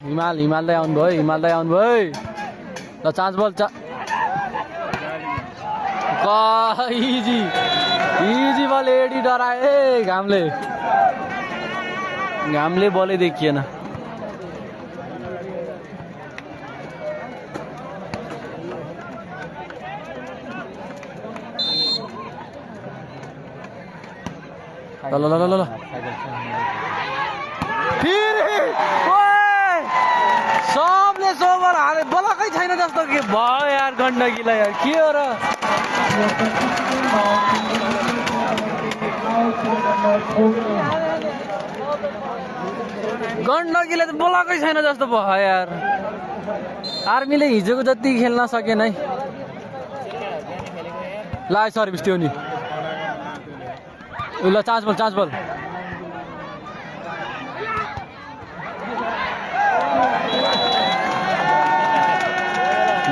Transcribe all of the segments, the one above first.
हिमाल दाइ आउनु भयो ल चान्स बल इजी बल एडी डराए घामले बलै देखिएन ल सबले सोभर हाले बलकै छैन जस्तो के भयो यार गण्डकीलाई यार के हो र गण्डकीले त बोलाकै छैन जस्तो भयो यार आर्मीले हिजोको जति खेल्न सकेन है ल सर्भिस त्यो नि ल चान्स बल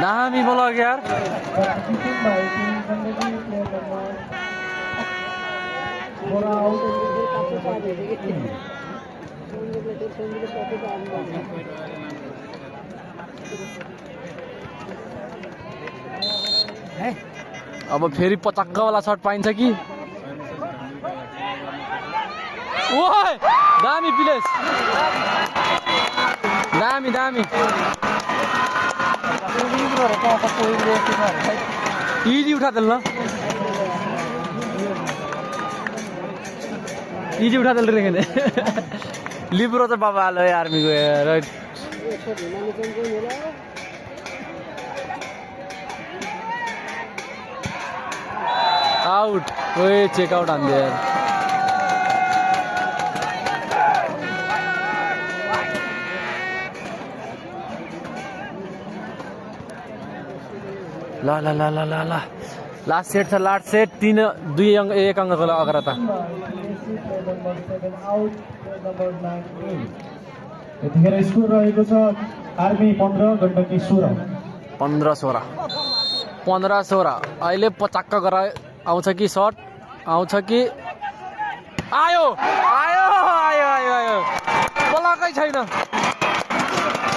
दामी बोला यार अब फेरि पचक्का वाला शट पाइन्छ कि ओए दामी प्लेस दामी इजी उठा देल ना इजी उठा देल रे लिब्रो त बाबा हालो आर्मी को राइट आउट ओए चेक आउट आन दे यार ला लास्ट सेट छ लास्ट सेट 1 अङ्कको अग्रता यतिखेर स्कोर रहेको छ आर्मी 15 गण्डकी 16 15-16 अहिले पचक्का गरा आउँछ कि शट आउँछ कि आयो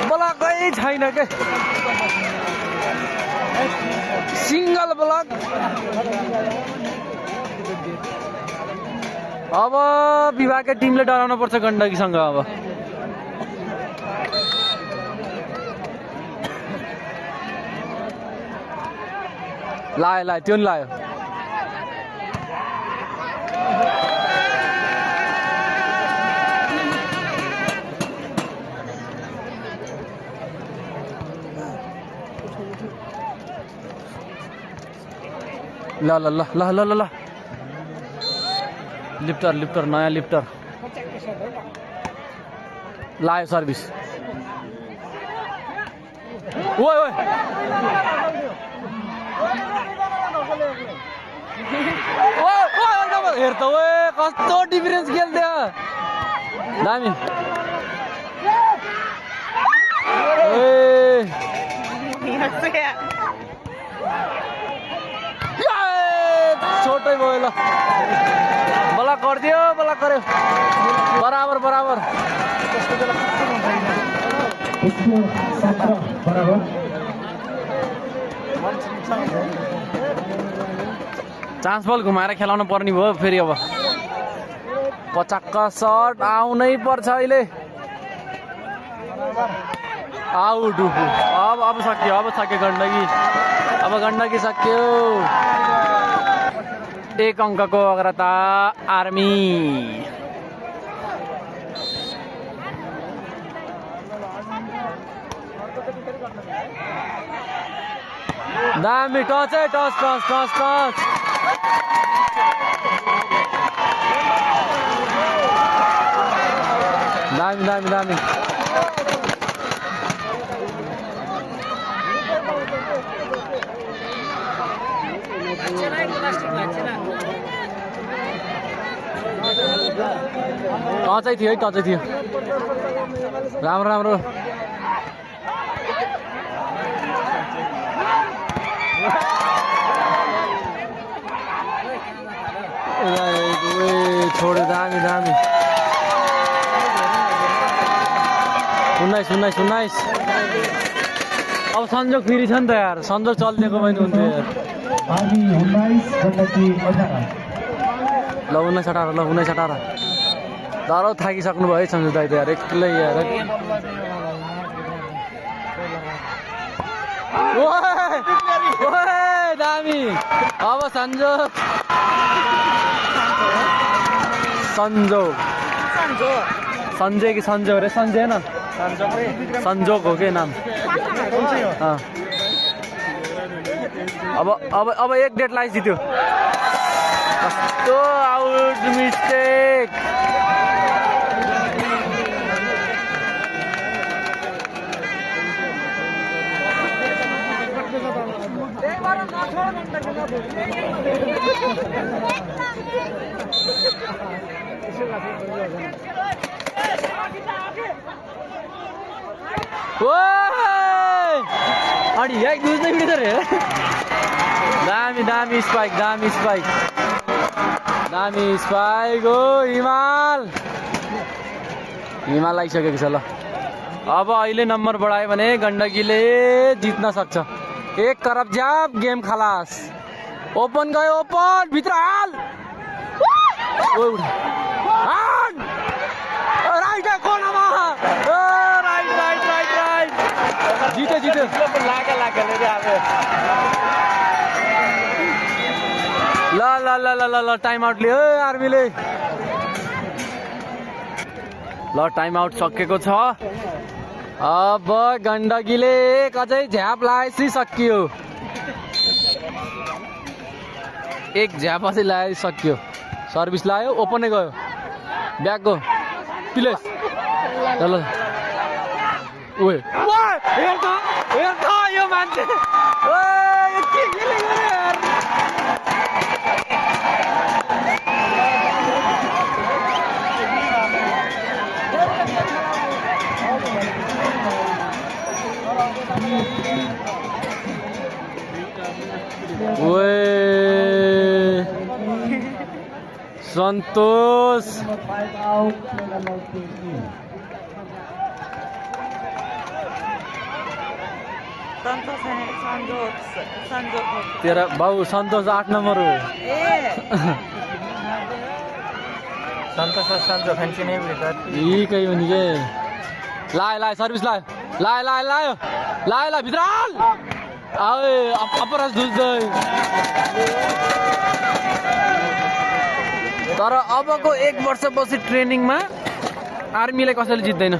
बोलाकै छैन के सिंगल ब्लक अब विभागका टिमले डराउनु पर्छ गण्डकीसँग अब लायो त्यो नि लायो ल लिफ्टर नयाँ लिफ्टर लायो सर्भिस ओए हेर त ओए कस्तो डिफरेन्स खेल्थ्यो दामी छोटै भयो ल ब्लक गरिदियो ब्लक गर्यो बराबर चान्स बल घुमाएर खेलाउनु पर्ने भयो फेरि अब पचक्का शट आउनै पर्छ अहिले आउट अब सक्यो गण्डकी सक्यो 1 अङ्कको अग्रता आर्मी दामी टच दामी टचै थियो राम्रो छोड्यो दामी 19 अब संजोग फेरि छ नि त यार संजोग चलिदिएको पनि हुन्थ्यो यार आर्मी 19 गण्डकी 18 ल 19-18 ल 19-18 दारो थाकिसक्नु भयो है सन्जु दाइ त यार एक्लै यार ओए दामी अब संजोग संजय कि संजय रे संजय न संजोग हो के नाम अब एक डेट लाइस जित्यो कस्तो आउट मिस्टेक अड़ी यार गुजने भी इधर है दामी स्पाइक हो हिमाल आइसकेको छ ल अब अहिले नम्बर बढायो भने गण्डकीले जित्न सक्छ एक तरफ जाप गेम खलास ओपन गयो ओपन भित्र हाल राइट कोनामा राइट जित्यो ल टाइम आउट लियो आर्मीले ल टाइम आउट सकेको छ अब गण्डकीले एक अझै झ्याप लगाएपछि सकियो एक झ्याप अझै लगाए सकियो सर्भिस लायो ओपनै गयो ब्याक गयो प्लेस ल ओए हेर यो मान्छे ओए के गरे यार ओए संतोष तेरा बाबू संतोष 8 नंबर हो संतोष संजोग फैंसी नहीं बिगड़ ठीक है उनके लाए सर्विस लाए भित्र हाल आए अपराज दुझ्दै तर अबको 1 वर्षपछि ट्रेनिङमा आर्मीले कसैले जित्दैन